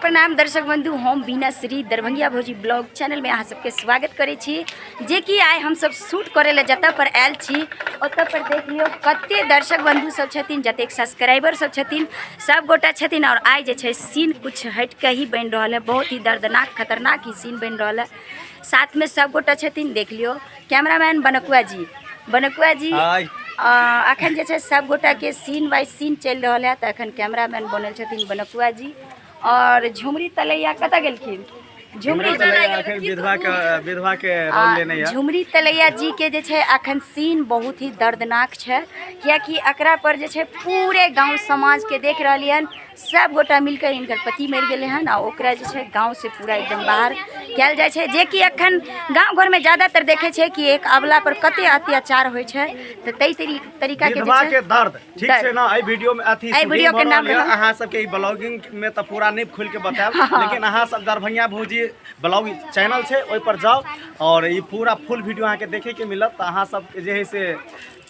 प्रणाम दर्शक बंधु, हम बीना श्री दरभंगिया भौजी ब्लॉग चैनल में अहाँ सबके स्वागत करै छी। जे कि आइ हमसब शूट करै लए जतऽ पर आयल छी ओतऽ पर देख लियौ कते दर्शक बंधु सब छथिन, जतेक सब्सक्राइबर सब छथिन सब गोटा छथिन। और आइ जे छै सीन कुछ हटि के ही बनि रहल है, बहुत ही दर्दनाक खतरनाक ही सीन बनि रहल है। साथ में सब गोटा छथिन, देख लियौ कैमरामैन बनकुआ जी, बनकुआ जी अखन जे छै सब गोटा के सीन बाय सीन चलि रहल है। तऽ अखन कैमरामैन बनल छथिन बनकुआ जी। और झुमरी तलैया कतऽ गेलखिन? झुमरी विधवा के, विधवा के रोल लेने या झुमरी तलैया जी के जे छै अखन सीन बहुत ही दर्दनाक छै, कियाकि एकरा पर जे छै पूरे गांव समाज के देख रहलियै हन सब गोटा मिलकर इनकर पति मरि गेलै हन आ ओकरा जे छै गाँव से पूरा एकदम बाहर कयल जाइ छै। जेकि अखन गाँव घरमे ज्यादातर देखै छै कि एक अबला पर कते अत्याचार होइ छै, तऽ ताहि तरीका के जे विधवा छै के दर्द ठीक छै ना। एहि वीडियो में अथी एहि वीडियो के नाम रहल। अहाँ सबके ई ब्लॉगिंग में तऽ पूरा नहि खोल के बतायब, लेकिन अहाँ सब दरभंगिया भौजी ब्लॉग चैनल छै ओहि पर जाउ और ई पूरा फुल वीडियो अहाँके देखे के मिलत। तऽ अहाँ सब जे है से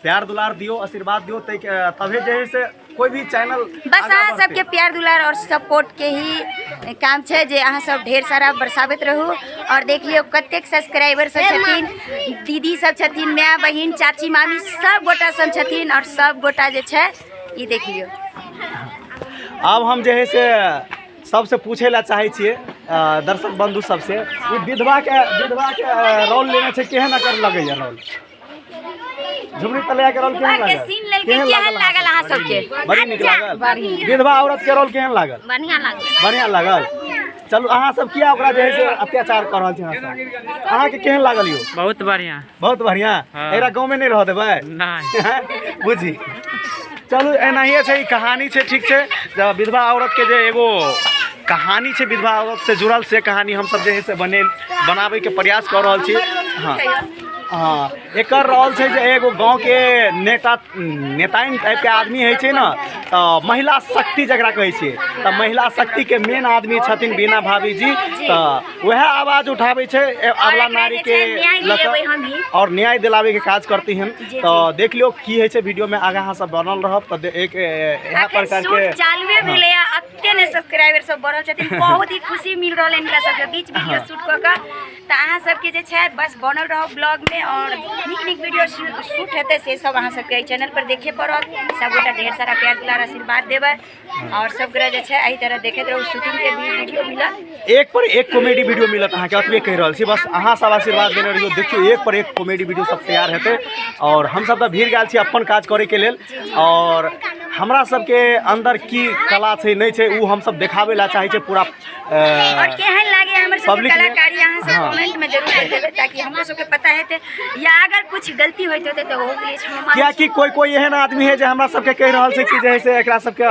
प्यार दुलार दियौ, आशीर्वाद दियौ, ताहि तभे जे है से कोई भी चैनल बस अहाँ सबके प्यार दुलार और सपोर्ट के ही काम छै जे अहाँ सब ढेर सारा बरसाबैत रहू। और देख लियौ कतेक सब्सक्राइबर सब छथिन, दीदी सब छथिन, माय बहिन चाची मामी सब गोटा सब छथिन और सब गोटा जे छै ई देख लियौ। आब हम जे है से सबसे पूछे ला चाहै छियै दर्शक बंधु सबसे, ई विधवा के, विधवा के रोल लेने छै, केहन एकर लगैया रोल? झुमरी तलैया के रोल केहन लागल? सीन लेलकै, केहन लागल अहाँ सबके? बड़ी नीक लागल। विधवा औरत के रोल केहन लागल? बढ़िया लागल। बढ़िया लागल। चलू अहाँ सब किया ओकरा जे है से अत्याचार कऽ रहल छी? अहाँ सब, अहाँके केहन लागल यौ? बहुत बढ़िया। बहुत बढ़िया। हाँ। एकरा गाँव में नहीं रह देबै नहीं बुझी। चलू एनाहिए छै, ई कहानी छै, ठीक छै। जब विधवा औरत के जे एगो कहानी छै विधवा औरत से जुड़ल, से कहानी हमसब जे है से बने बनाबैके प्रयास कऽ रहल छी। हाँ हाँ, एकर रोल छै जे एगो गाँवके नेता नेताइन टाइपके आदमी होइ छै ने, तऽ महिला शक्ति जकरा कहै छियै, तऽ महिला शक्तिके मेन आदमी छथिन बीना भाभी जी। तऽ वएह आवाज उठाबै छै अबला नारीके लऽ कऽ आओर न्याय दिलाबैके काज करती हन। तऽ देख लियौ की होइ छै वीडियोमे, आगाँ अहाँ सब बनल रहब। तऽ एक इएह प्रकारके चालुए भेलैए, एते ने सब्सक्राइबर सब बढ़ल छथिन, बहुत ही खुशी मिल रहल है इनका सबके बीच वीडियो शूट कऽ कऽ। तऽ अहाँ सबके जे छै बस बनल रहू ब्लॉगमे और नीक नीक वीडियो शूट हेतै से सब अहाँ सबके एहि चैनल पर देखे पड़त। सब गोटा ढेर सारा प्यार दुलार आशीर्वाद देबै और सब गोटा जे छै एहि तरह देखैत रहू, शूटिंग के भी वीडियो मिलत, एक पर एक कॉमेडी वीडियो मिलत अहाँके, अतबे कहि रहल छी। बस अहाँ सब आशीर्वाद देने रहियौ, देखियौ एक पर एक कॉमेडी वीडियो सब तैयार हेतै। और हमसब तऽ भीड़ गेल छी अपन काज करैके लेल, और हमरा सबके अंदर की कला छै नहि छै ओ हमसब देखाबै लए चाहै छै पूरा। और केहन लागे हमर सबके कलाकारी अहाँ सब कमेंट में जरूर बतेबै ताकि हमरो सबके पता हेतै, या अगर कुछ गलती होइत होतै तऽ ओहो के लिए क्षमा मांगै कियाकि कोई कोई एहन आदमी है जे हमरा सबके कहि रहल छै कि जे है से एकरा सबके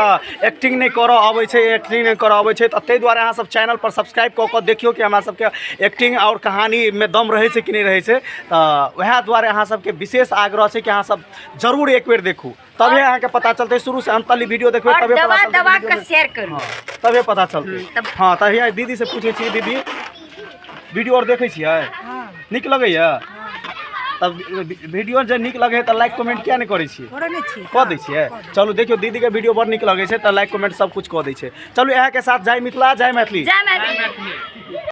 एक्टिंग नहि करऽ अबै छै, एक्टिंग नहि करऽ अबै छै। तऽ ताहि दुआरे अहाँ सब चैनल पर सब्सक्राइब कऽ कऽ देखियौ कि हमरा सबके एक्टिंग आओर कहानीमे दम रहै छै कि नहि रहै छै। तऽ वएह दुआरे अहाँ सबके विशेष आग्रह छै कि अहाँ सब जरूर एक बेर देखू, तबे अहाँके पता चलतै। शुरू से अंत तक वीडियो देखबै और तबे दबा पता चलतै दबा वीडियो के में। शेयर करू। हाँ, तबे पता चलतै। तब हाँ, तऽ हिया दीदी से पूछै छी, दीदी वीडियो और देखै छियै? नीक लगैया? तब वीडियो जे नीक लगै है तऽ लाइक कमेंट किया नहि करै छियै? कऽ दै छियै। चलू देखियौ दीदीके वीडियो बड़ नीक लगै छै तऽ लाइक कमेंट सब कुछ कऽ दै छै। चलू इएह के साथ जय मिथिला, जय मैथिली। जय मैथिली।